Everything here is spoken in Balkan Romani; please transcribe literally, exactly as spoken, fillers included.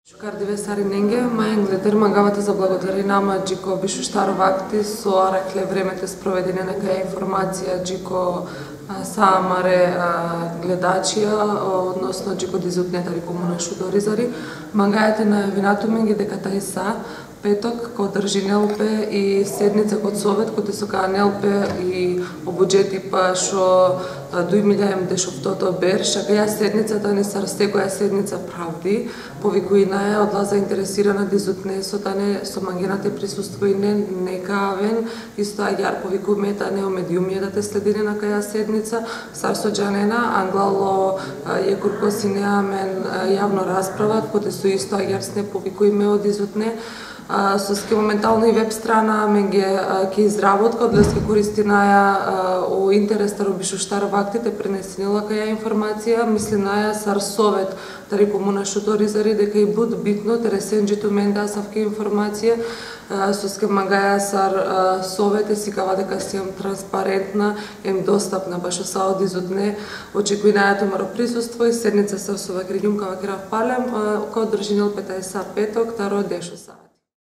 Šukar dive sarinenge, ma engleder mangava te zablagodarinama dži ko bišuštar vakti so arakhle vreme te sprovedinen akaja informacija dži ko, a, sa amare, a, gledačija, odnosno dži ko dizutne tari komuna Šuto Orizari. Mangaja te najavina tumenge deka taj sa petok ka održinel pe i sednica kod Sovet, kote so ka anel pe i o budžeti pa šo, a, duj milja em dešoftoto berš. Akaja sednica tani sar sekoja sednica pravdi, povikujnaja odola zainteresirana dizutne so tane, so mangena te prisustvujnen, neka aven, isto agjaar povikujme tane o mediumija da te sledinen akaja sednica, sar so džanena, anglal o, a, jekh kurko sine amen, a, javno rasprava, kote so isto agjaar sine povikujme o dizutne, a, soske momentalno i veb strana amenge, a, ki izrabotka, odoleske koristinaja, a, o interes taro bišuštar vakti te prenesinel akaja informacija, mislinaja sar Sovet tari komuna Šuto Orizari deka i but bitno te resen dži tumende asavke informacija, a, soske mangaja sar, a, Sovet te sikava deka sijam transparentna em dostapna bašo sa o dizutne. Očekujnaja tumaro prisustvo i sednica sar so vakergjum, ka vakerav palem, a, ka održinel pe taj sa petok taro dešo sa.